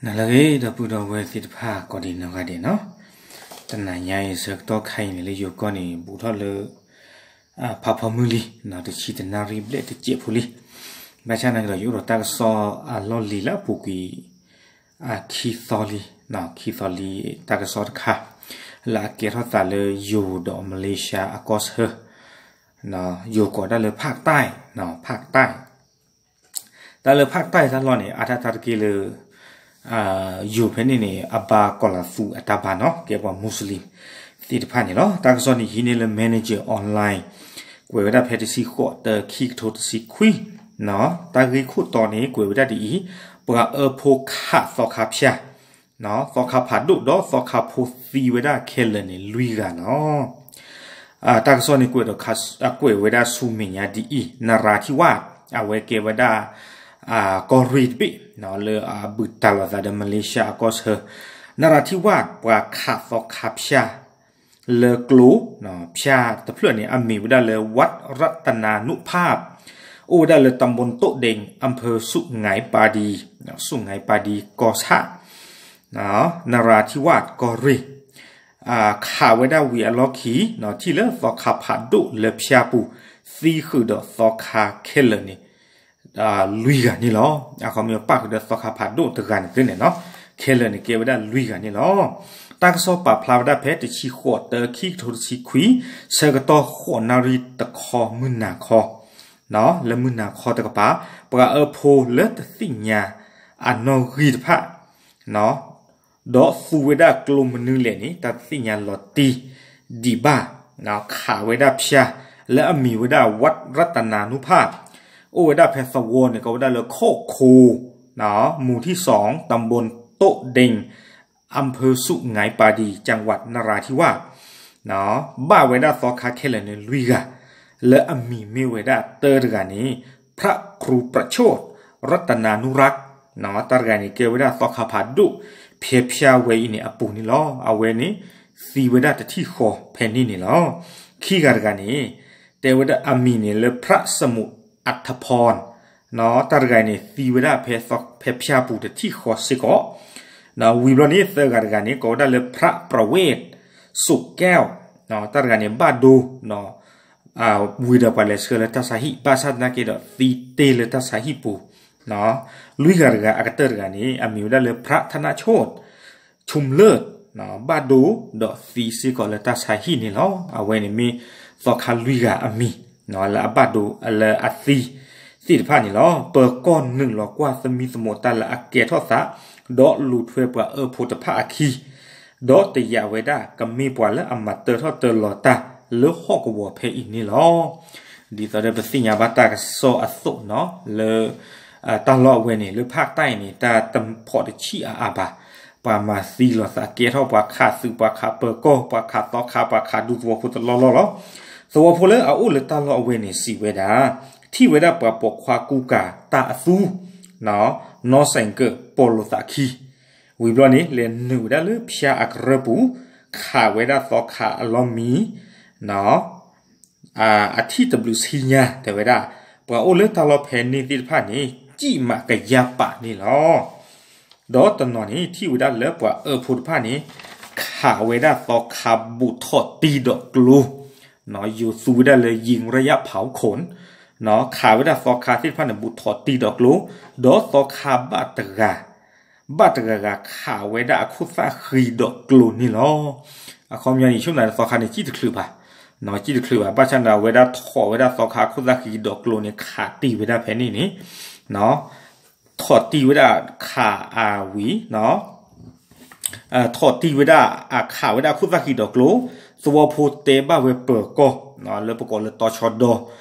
နၤလၢအဂ့ၤ ဒီပုၢ်ဒီဝဲၢ်သ့ၣ်တဖၣ် ကိးဒံးနီၢ်ဂၤဒဲးနီၤ, တနၤညါအံၤဆၢကတီၢ်ခါအံၤန့ၣ် လၢယိၤကီၢ်န့ၣ် ဘူးထီၣ်လၢ ဖးဖီမုၢ်လံ, တဆံတနၣ်ရံၣ်ဘျဲၣ်တစဲးဖိလံ. ဘၣ်ဆၣ်သနာ်က့ဒီး ယအိၣ်ဒီးတၢ်ကစီၣ်အလီၢ်လံၤလၢအပူၤကွံာ် ခံသီလံ, ခံသီလံ တၢ်ကစီၣ်တခါ လၢအကဲထီၣ်သးလၢယိၤဒီးမလ့ၡါအကီၢ်ဆၢ ယိၤကိးဒၣ်လၢဖၣ်တၢ်, ဖၣ်တၢ် တၢ်လၢဖၣ်တၢ်တၢ်လီၢ်န့ၣ် အါတၢ်တၢ်တက့ၢ်လၢ ယိၤဖဲန့ၣ်န့ၣ် အဘါကီၤလၤသူအတၢ်ဘါနီၤ ကဲပှၤ Muslim သ့ၣ်တဖၣ်န့ၣ်လီၤ. တၢ်ကစီၣ်န့ၣ် ယဟံးန့ၢ်လၢ Manager Online ကွဲးဝဲဒၣ်ဖဲတဆံဃိး တၢ ခံကထိတဆံခွံ, တၢ်ဂ့ၢ်ခိၣ်တီန့ၣ် ကွဲးဝဲဒၣ်ဒ်အံၤ, ပှၤအၢဖိခးသီခါဖၠၣ် သီခါဖးဒိၣ်ဒီးသီခါဖိသံဝဲဒၣ်ခဲလၢာ်န့ၣ် လွံၢ်ဂၤလီၤ. တၢ်ကစီၣ်န့ၣ် ကွဲးဒီး ကွဲးဝဲဒၣ်ဆူမဲာ်ညါဒ်အံၤ, နရၤထံဝၣ် အဝဲကဲဝဲဒၣ် ကီၢ်ရ့ၣ်တဘ့ၣ် လၢအဘူးတံၢ်လိာ်သးဒီးမလ့ၡါအကီၢ်ဆၢ, နရၤထံဝၣ် ပှၤခးသီခါဖၠၣ် လၢကျိ ဖၠၣ်တဖျၢၣ်န့ၣ် အမံၤဝဲဒၣ်လၢ ဝးရတနၤနုဖၣ်, အိၣ်ဝဲဒၣ်လၢ တၢ်ဘိၣ်တိၣ်ဒ့ၣ် အၣ်ဖၢၣ် ဆူၣ်ငါပၤဒံ, ဆူၣ်ငါပၤဒံကီၢ်ဆၣ် နရၤထံဝၣ်ကီၢ်ရ့ၣ်, ခးဝဲဒၣ်ဝံၤအလီၢ်ခံ ထံၣ်လၢသီခါဖးဒိၣ်လၢဖၠၣ်ပူၤ သံဃုာ်ဒီးသီခါခဲလၢာ်န့ၣ် လွံၢ်ဂၤန့ၣ်လီၤ. အခီပညီပၣ်ဃုာ်ဒီးသီခါဖးဒိၣ်တဂၤန့ၣ်သ့န့ၣ်နီၤ, ခဲလၢာ်န့ၣ်ကဲဝဲဒၣ်လွံၢ်ဂၤန့ၣ်လီၤ. တၢ်ကစီၣ်ပာ်ဖျါဝဲဒၣ်ဖဲတဆံဃိး တၢ ခံကထိတဆံခွံ, ဆၢကတီၢ်ဃိးနၣ်ရံၣ်တခီမုၢ်နၤခီ လၢမုၢ်နၤခီတကပၤ, ပှၤအၢဖိလၢတသ့ၣ်ညါအနီၣ်ဂံၢ်တဖၣ် ဒီးသူဝဲဒၣ်ကျိမနုၤလဲၣ်န့ၣ် တၢ်တသ့ၣ်ညါလီၤတံၢ်ဒံးဘၣ်, ခးဝဲဒၣ်ဖၠၣ် လၢအမံၤဝဲဒၣ် ဝးရတနၤနုဖၣ်, အိၣ်ဝဲဒၣ်ဖဲသဝီန့ၣ် ကိးဝဲဒၣ်လၢ ခိၣ်ခိၣ် မူၤထံၣ်စီၣ် တၢ်ဘိၣ်တိၣ်ဒ့ၣ် အၣ်ဖၢၣ် ဆူၣ်ငါပၤဒံ ကၠၣ်ဝး နရၤထံဝၣ် ဘၣ်ဝဲဒၣ်သီခါခဲလၢာ်န့ၣ်လွံၢ်ဂၤ, လၢအမံၤမ့ၢ်ဝဲဒၣ်တၢတဂၤန့ၣ် ဖြၣ်ခရူပြဆိၣ် ရတနၤနုရၢၣ်, တၢတဂၤန့ၣ် ကဲဝဲဒၣ်သီခါဖးဒိၣ် ဖဲဖၠၣ်ဝဲအံၤန့ၣ်အပူၤန့ၣ်လီၤ. အဝဲန့ၣ် သံဝဲဒၣ်တထံၣ်ဃီဖဲန့ၣ်န့ၣ်လီၤ. ခံဂၤတဂၤန့ၣ် တဲဝဲဒၣ်အမံၤန့ၣ်လၢ ဖြၣ်စမူးအထဖီၣ် တၢတဂၤန့ၣ် သံဝဲဒၣ်ဖဲ ဖဲဖၠၣ်ပူၤတထံၣ်ဃီစ့ၢ်ကီး, ဝံၤဘျီန့ၣ် သၢဂၤတဂၤန့ၣ် ကိးဝဲဒၣ်လၢ ဖြၣ်ပြဝ့ၣ် စိးကဲၣ်, တၢတဂၤန့ၣ် ဘၣ်ဒိ ဝံၤဒီးပှၤလဲၤဆှၢလၢတၢ်ဆါဟံၣ် ဘၣ်ဆၣ်သနာ်က့ဒီးသံတ့ၢ်လၢတၢ်ဆါဟံၣ်ပူၤ, လွံၢ်ဂၤတဂၤအကတၢၢ်တဂၤန့ၣ် အမံၤဝဲဒၣ်လၢ ဖြၣ်ထနၣ်ဆိၣ် ဆူၣ်လၢၢ်, ဘၣ်ဒိဒီးသံစ့ၢ်ကီးလၢတၢ်ဆါဟံၣ်န့ၣ်လီၤ. အဝဲန့ၣ်မ့ၢ်သီခါလွံၢ်ဂၤအမံၤ လၢအဘၣ်ဒိလၢအသံသ့ၣ်တဖၣ်န့ၣ်လီၤ. ပၢၤကီၢ်နုာ်လီၤကွၢ်သမံသမိးတၢ်လၢအကဲထီၣ်သး ဒီးလူၤထွဲပှၤအၢဖိတဖၣ်အခံ ဒီးတယာ်ဝဲဒၣ်ကမ့ၢ်ပှၤလၢအမၤတၢထီၣ်တၢလီၤတၢ်လၢဟီၣ်ကဝီၤဖဲအံၤန့ၣ်လီၤ. ဒ်သိးဒီးပသ့ၣ်ညါဘၣ်တၢ်ကစီၣ်အသိးနီၤ လၢ တၢ်လီၢ်အဝဲန့ၣ် လၢဖၣ်တၢ်အံၤန့ၣ် တၢ်တဖီၣ်တဆံၣ်အါအါဘၣ်. ပှၤမၤသံလိာ်သးကဲထီၣ် ပှၤခးသုး ပှၤခးပၢၤကီၢ် ပှၤခးသီခါ ပှၤခးဒူသဝီဖိတလီၢ်လီၢ်လီၤ. သဝီဖိလၢအအိၣ်လၢတၢ်လီၢ်အဝဲန့ၣ်စံးဝဲဒၣ် ထံၣ်ဝဲဒၣ်ပှၤပိာ်ခွါကူကၤတၢ်အသူ နီၢ်စဲၣ်ကၢးပိာ်လိာ်သးခံ ဝံၤဘျီန့ၣ် လဲၤနုာ်ဝဲဒၣ်လၢဖၠါအကရၢပူၤ ခးဝဲဒၣ်သီခါအလီၢ်မံ အထံၣ်တဘျုးဆံညါ တဲဝဲဒၣ် ပှၤအိၣ်လၢတၢ်လီၢ်ဖဲန့ၣ်သ့ၣ်တဖၣ်န့ၣ် စံၣ်မးကယၢ်ပာ်န့ၣ်လီၤ. ဒီးတနီၤန့ၣ် ထံၣ်ဝဲဒၣ်လၢပှၤအၢဖိတဖၣ်န့ၣ် ခးဝဲဒၣ်သီခါဘူးထီၣ်တံၢ်ဒီးကျိ ယိၤသူဝဲဒၣ်လၢ ယံရယၣ်ဖးခိၣ် ခးဝဲဒၣ်သီခါသ့ၣ်တဖၣ်န့ၣ် ဘူးထီၣ်တံၢ်ဒီးကျိ ဒီးသီခါဘၣ်တဂၤ ဘၣ်တဂၤဂၤခးဝဲဒၣ်အခိၣ်သၣ်ဃံဒီးကျိန့ၣ်လီၤ. အခီပညီန့ၣ် ဆိကမိၣ်သီခါန့ၣ် စံၣ်တချုးဘၣ်, စံၣ်တချုးဘၣ် ဘၣ်ဆၣ်န့ၣ် အဝဲဒၣ်ထိးဝဲဒၣ်သီခါအခိၣ်သၣ်ဃံဒီးကျိန့ၣ် ခးတံၢ်ဝဲဒၣ်ဖဲန့ၣ်န့ၣ် ထိးတံၢ်ဝဲဒၣ်ခးအဝံၤ ထိးတံၢ်ဝဲဒၣ် ခးဝဲဒၣ်အခိၣ်သၣ်ဃံဒီးကျိ, သဝီဖိတဲဘၣ်ဝဲပၢၤကီၢ် လၢပကိးလၢတီၤဆီဒီ,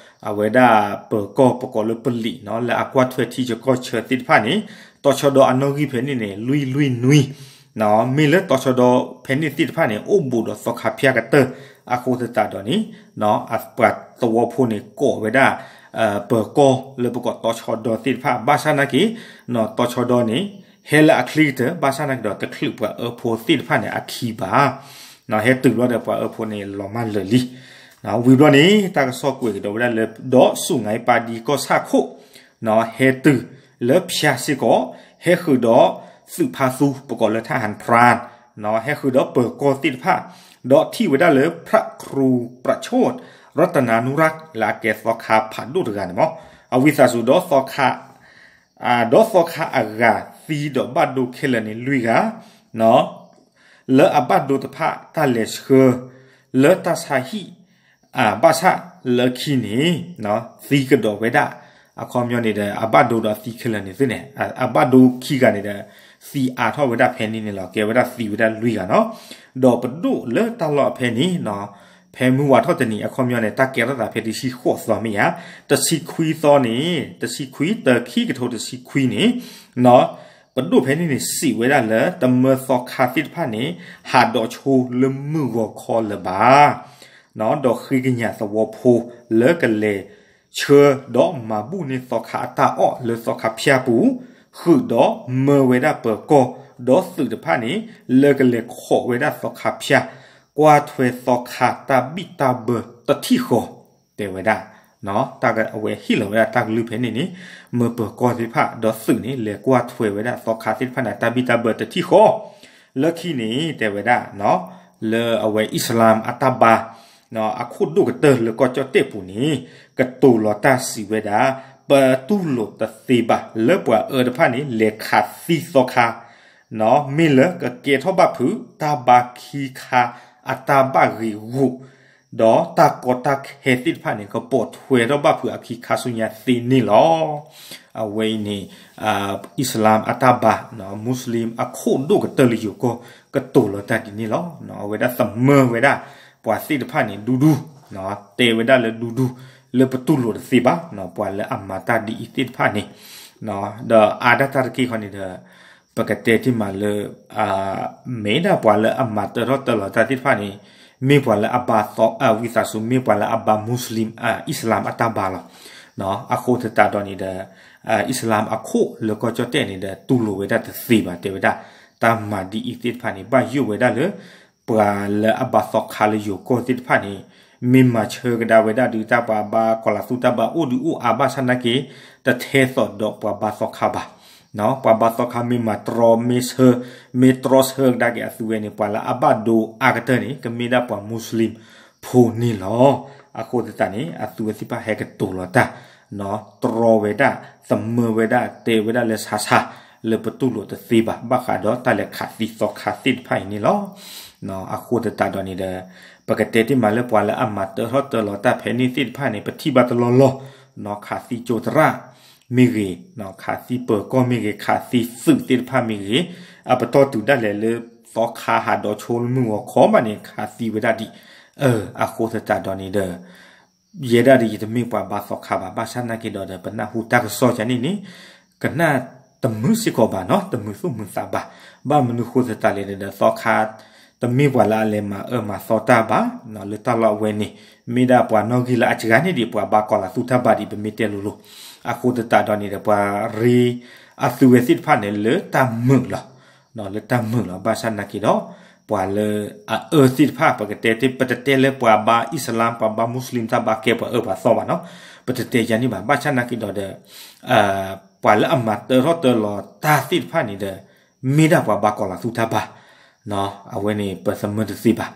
အဝဲဒၣ်ပၢၤကီၢ်ပကိးလၢပလံးနီၤ လၢအကွၢ်ထွဲထံဆၢကီၢ်ဆၢသ့ၣ်တဖၣ်န့ၣ် တီၤဆီဒီအနီၣ်ဂံၢ်ဖဲန့ၣ်န့ၣ် လွံၢ်လွံၢ်နွံ, မ့ၢ်လၢတီၤဆီဒီဖဲန့ၣ်သ့ၣ်တဖၣ်န့ၣ် အိၣ်ဘူးဒီးသီခါဖၠၣ်ကတၢၢ်အဃိသတးဒီးန့ၣ် ပှၤသဝီဖိန့ၣ် ကိးဝဲဒၣ် ပၢၤကီၢ်လၢပကိးတီၤဆီဒီသ့ၣ်တဖၣ် ဘၣ်ဆၣ်နာ်က့ တီၤဆီဒီန့ၣ် ဟဲလၢအချံကတၢၢ် ဘၣ်ဆၣ်နာ်က့ဒီး တချုးပှၤအၢဖိသ့ၣ်တဖၣ်န့ၣ် အခံဘၣ်, ဟဲတုၤလီၤဒီးပှၤအၢဖိန့ၣ် လီၤမၢ်လၢာ်လံ. ဝံၤဘျီန့ၣ် တၢ်ကစီၣ်ကွဲးကဒီးဝဲဒၣ်လၢ ဒီးဆူၣ်ငါပၤဒံကီၢ်ဆၣ်ခိၣ် ဟဲတုၤလၢဖၠါစ့ၢ်ကီး ဟဲဃုာ်ဒီး သုးဖါသူ ပကိးလၢ ทหารพราน ဟဲဃုာ်ဒီးပၢၤကီၢ်သ့ၣ်တဖၣ် ဒီးထံၣ်ဝဲဒၣ်လၢ พระครูประโชติ รัตนานุรักษ์ လၢအကဲသီခါဖးဒိၣ်တဂၤန့ၣ်မး, အဝံသးစူၤဒီးသီခါ ဒီးသီခါအဂၤသံဒီးဘၣ်ဒိခဲလၢာ်န့ၣ်လွံၢ်ဂၤ လၢအဘၣ်ဒိတဖၣ်တၢ်လဲၤဆှၢ လၢတၢ်ဆါဟံၣ် ဘၣ်ဆၣ်လၢခံန့ၣ် သံကဒီးဝဲဒၣ် အခီပညီန့ၣ်ဒီး အဘၣ်ဒိဒီးသံခဲလၢာ်န့ၣ်သ့ၣ်န့ၣ် အဘၣ်ဒိခံဂၤန့ၣ်ဒီး သံအါထီၣ်ဝဲဒၣ်ဖဲန့ၣ်န့ၣ်လီၤ. ကဲဝဲဒၣ်သံဝဲဒၣ်လွံၢ်ဂၤနီၤ. ဒီးပဒိၣ်လၢတၢ်လီၢ်ဖဲန့ၣ် ဖဲမုၢ်ဝါထီၣ်တနံၤ အခီပညီန့ၣ် တၢ်ကဲထီၣ်သးဖဲတဆံဃိးသီမ့ၢ်ဧါ, တဆံခွံသီန့ၣ် တဆံခွံ တၢ ခံကထိတဆံခွံန့ၣ် ပဒိၣ်ဖဲန့ၣ်န့ၣ် စံးဝဲဒၣ်လၢ တမၢသီခါသ့ၣ်တဖၣ်န့ၣ် ဟးဒီးဆိလၢမုၢ်ဂီၤခီလၢၤဘၣ် ဒီးဃ့ကညးသဝီဖိလၢကလဲၤဆှၢဒီးမၤဘူၣ်န့ၢ်သီခါအတၢ်အီၣ်လၢသီခါဖၠၣ်ပူၤ, ဃုာ်ဒီးမၢဝဲဒၣ်ပၢၤကီၢ်ဒီးသုးတဖၣ်န့ၣ် လၢကလဲၤခိးဝဲဒၣ်သီခါဖၠၣ်, ကွၢ်ထွဲသီခါတၢ်ဘံၣ်တၢ်ဘၢတထံၣ်ဃီ, တဲဝဲဒၣ် တၢ်အဝဲဟ့ၣ်လီၤဝဲဒၣ်တၢ်ကလုၢ်ဖဲန့ၣ်န့ၣ် မၢပၢၤကီၢ်သ့ၣ်တဖၣ်ဒီးသုးန့ၣ် လဲၤကွၢ်ထွဲဝဲဒၣ်သီခါသ့ၣ်တဖၣ်န့ၣ် တၢ်ဘံၣ်တၢ်ဘၢတထံၣ်ဃီ, လၢခံန့ၣ် တဲဝဲဒၣ် လၢအဝဲအံၣ်စလၢမ်အတၢ်ဘါ အခိၣ်ဒိၣ်ကတၢၢ်လၢကီၢ်ကၠီၣ်တဲၣ်ပူၤန့ၣ် ကတိၤလီၤတၢ်စံးဝဲဒၣ် ပတူၢ်လိာ်တသ့ဘၣ် လၢပှၤအၢတဖၣ်န့ၣ် လဲၤခးသံသီခါ မ့ၢ်လၢကကဲထီၣ်ဘၣ်ဖုး တၢ်ဘါခံခါအတၢ်ဘၣ်ဂ့ၤဂီၢ် ဒီးတၢ်ကီတၢ်ခဲသ့ၣ်တဖၣ်န့ၣ် ကပိာ်ထွဲထီၣ်ဘၣ်ဖုးအခံခါဆူညါသ့န့ၣ်လီၤ. အဝဲအံၤန့ၣ် အံၣ်စလၢမ်အတၢ်ဘါ မူစလ့ၣ်အခိၣ်ဒိၣ်ကတၢၢ်လၢယိၤကီၢ် ကတိၤလီၤတၢ်ဒ်န့ၣ်လီၤ. အဝဲဒၣ်သမၢဝဲဒၣ် ပှၤသ့ၣ်တဖၣ်န့ၣ် ဒူဒူ တဲဝဲဒၣ်လၢဒူဒူ လၢပတူၢ်လိာ်တသ့ဘၣ် ပှၤလၢအမၤတၢ်ဒ်အံၤသ့ၣ်တဖၣ်န့ၣ် ဒီးအါဒၣ်တၢ်တက့ၢ်ခီန့ၣ်ဒီး ပကတဲတ့ၢ်မးလၢ မ့ၢ်ဒၣ်ပှၤလၢအမၤတၢထီၣ်တၢလီၤတၢ်သ့ၣ်တဖၣ်န့ၣ် မ့ၢ်ပှၤလၢအဘါသီ ဝံသးစူၤ မ့ၢ်ပှၤလၢအဘါမူစလ့ၣ် အံၣ်စလၢမ်အတၢ်ဘါလီၤ. အဃိသတးဒီးန့ၣ်ဒီး အံၣ်စလၢမ်အခိၣ်လၢကီၢ်ကၠီၣ်တဲၣ်န့ၣ်ဒီး တူၢ်လိာ်ဝဲဒၣ်တသ့ဘၣ် တဲဝဲဒၣ် တၢ်မၤဒ်အံၤသ့ၣ်တဖၣ်န့ၣ် ဘၣ်ယိၣ်ဝဲဒၣ်လၢ ပှၤလၢအဘါသီခါလၢယိၤကီၢ်သ့ၣ်တဖၣ်န့ၣ် မ့ၢ်မၤဆၢကဒါဝဲဒၣ်ဒုးတၢ် ပှၤဘါကီၤလၤသူတၢ်ဘါအိၣ်ဒုးအိၣ်အါဘၣ်ဆၣ်နာ်က့ တထဲသိးဒီးပှၤဘါသီခါဘၣ်. ပှၤဘါသီခါမ့ၢ်မၤတြီ မ့ၢ်ဆၢ မ့ၢ်တြီဆၢကဒါက့ၤအသုဝဲန့ၣ် ပှၤလၢအဘၣ်ဒိအါကတၢၢ်န့ၣ် ကမ့ၢ်ဒၣ်ပှၤမူစလ့ၣ်ဖိန့ၣ်လီၤ. အဃိသတးန့ၣ် အသုဝဲသ့ၣ်တဖၣ်ဟဲကတိၤလီၤတၢ် တြီဝဲဒၣ် သမၢဝဲဒၣ် တဲဝဲဒၣ်လၢဆါဆါ လၢပတူၢ်လိာ်တသ့ဘၣ် ဘၣ်ဃးဒီးတၢ်လဲၤခးသံသီခါသ့ၣ်တဖၣ်အံၤန့ၣ်လီၤ. အဃိသတးဒီးန့ၣ်ဒီး ပကတဲတ့ၢ်မးလၢပှၤလၢအမၤတၢထီၣ်တၢလီၤတၢ်ဖဲန့ၣ်သ့ၣ်တဖၣ်န့ၣ် ပထံၣ်ဘၣ်တလီၢ်လီၢ် ခးသံကၠိသရၣ်မ့ၢ်ဂ့ၤ ခးသံပၢၤကီၢ်မ့ၢ်ဂ့ၤ ခးသံသုးသ့ၣ်တဖၣ်မ့ၢ်ဂ့ၤ အပတီၢ်တုၤဒၣ်လဲာ်လၢသီခါဟးဒီးဆိလၢမုၢ်ဂီၤခီဘၣ်န့ၣ် ခးသံဝဲဒၣ်ဒံး. အဃိသတးဒီးန့ၣ်ဒီး ယဲဒၣ်ဒ်ယတမ့ၢ်ပှၤဘါသီခါဘၣ် ဘၣ်ဆၣ်နာ်က့ၤဒီးဒီး ပနၢ်ဟူတၢ်ကစီၣ်ယၤန့ၣ်န့ၣ် ကနၣ်တမုာ်စ့ၢ်ကီးဘၣ်နီၤ တမုာ်သူၣ်မုာ်သးဘၣ်. ဘၣ်မနုၤဃိသတးလဲၣ်န့ၣ်ဒီး သီခါ တမ့ၢ်ပှၤလၢအလဲၤမၤအၢမၤသီတၢ်ဘၣ် လၢတၢ်လီၢ်အဝဲန့ၣ် မ့ၢ်ဒၣ်ပှၤနီၣ်ဂံၢ်လၢအစှၤန့ၣ်ဒံး ပှၤဘါကီၤလၤသူတၢ်ဘါဒံး ပမ့ၢ်တဲလိၤလိၤ. အဃိသတးဒီးန့ၣ်ဒီး ပှၤရ့အသုဝဲသ့ၣ်တဖၣ်န့ၣ် လၢတၢ်မုာ်လီၤ လၢတၢ်မုာ်လီၤ ဘၣ်ဆၣ်နာ်က့ၤဒီး ပှၤလၢအအၢသ့ၣ်တဖၣ် ပကတဲတ့ၢ် ပတတဲလၢပှၤဘါအံၣ်စလၢမ် ပှၤဘါမူစလ့ၣ်တၢ်ဘါကဲပှၤအၢပှၤသီဘၣ်နီၤ ပတတဲယၤန့ၣ်ဘၣ် ဘၣ်ဆၣ်နာ်က့ၤဒီးဒီး ပှၤလၢအမၤတၢထီၣ်တၢလီၤတၢ်သ့ၣ်တဖၣ်န့ၣ်ဒီး မ့ၢ်ဒၣ်ပှၤဘါကီၤလၤသူတၢ်ဘါ အဝဲန့ၣ် ပသမၢတသ့ဘၣ်.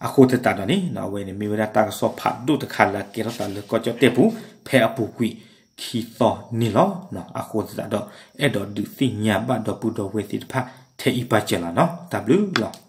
အဃိသတးဒီးန့ၣ် အဝဲန့ၣ်မ့ၢ်ဝဲဒၣ်တၢ်ကစီၣ်ဖးဒိၣ်တခါလၢအကဲထီၣ်သးလၢကီၢ်ကၠီၣ်တဲၣ်ပူၤ ဖဲအပူၤကွံာ်ခံသီန့ၣ်လီၤ. အဃိသတးဒီး အဲၣ်ဒိးဒုးသ့ၣ်ညါဘၣ်ဒီပုၢ်ဒီဝဲၢ်သ့ၣ်တဖၣ် ထဲအံၤပာ်စၢၤလီၤနီၤ တၢ်ဘျုးလီၤ.